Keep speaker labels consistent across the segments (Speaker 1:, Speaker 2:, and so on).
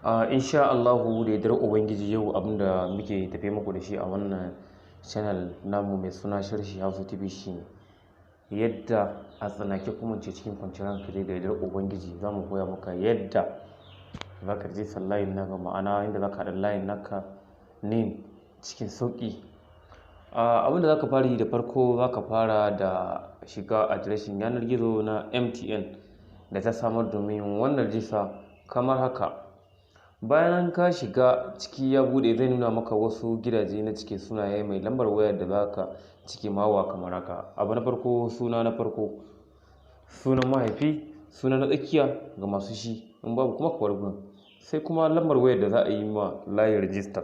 Speaker 1: Insha Allahu, da yardar Ubangiji, yau abinda muke tafe muku da shi a wannan channel namu mai suna Sharhi Hausa TV shine yadda a tsanake, kuma ce cikin kwanciyar hankali, da yardar Ubangiji za mu koya maka yadda za ka rijistar layin naka, ma'ana yadda za ka haɗa layin naka NIN cikin sauƙi. Abinda za ka fara yi da farko, za ka fara da shiga adireshin yanar gizo na MTN da ta samar domin wannan rijista kamar haka. Bayan ka shiga ciki, ya buɗe, zai nuna maka wasu gidaje na cike sunaye mai lambar wayar da za ka cike mawa kamar haka. Abu na farko, suna na farko, sunan mahaifi, suna na tsakiya ga masu shi, in babu kuma ka bar gurin. Sai kuma lambar wayar da za a yi ma layin rijistar.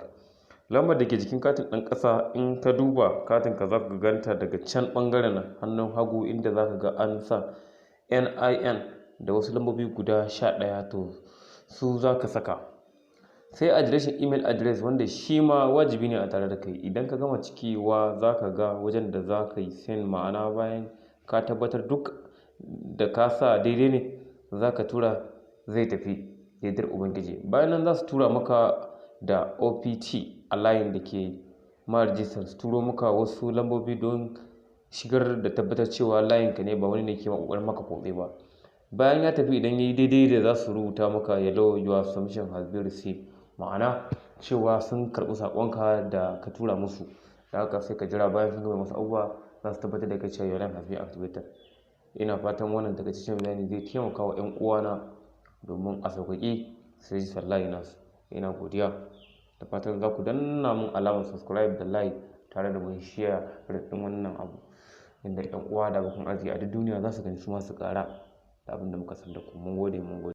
Speaker 1: Lambar da ke jikin katin ɗan ƙasa, in ka duba katin ka za ka ganta daga can ɓangaren hannun hagu, inda za ka ga an sa NIN da wasu lambobi guda 11, to su za ka saka. Sai adireshin email address, wanda shi ma wajibi ne a tare da kai. Idan ka gama cikewa, za ka ga wajen da za ka yi send, ma'ana bayan ka tabbatar duk da ka sa daidai ne, za ka tura, zai tafi da yardar Ubangiji. Bayan nan za su tura maka da OTP a layin da ke ma rijistar, su turo maka wasu lambobi don shigar da tabbatar cewa layinka ne, ba wani ne ke ƙoƙarin maka kutse ba. Bayan ya tafi, idan ya yi daidai da za su rubuta maka "Hello, your submission has been received", ma'ana cewa sun karɓi saƙonka da ka tura musu. Da haka sai ka jira, bayan sun gama wasu abubuwa za su tabbatar da kai cewa your line has been activated. Ina fatan wannan takaitaccen bayani zai taimaka wa 'yan uwana domin a sauƙaƙe su rijistar layi nasu. Ina godiya, da fatan za ku danna mun alamar subscribe da like tare da mun share ɗin wannan abu, inda 'yan uwa da abokan arziki a duk duniya za su gani, su ma su ƙara da abin da muka san da ku. Mun gode, mun gode.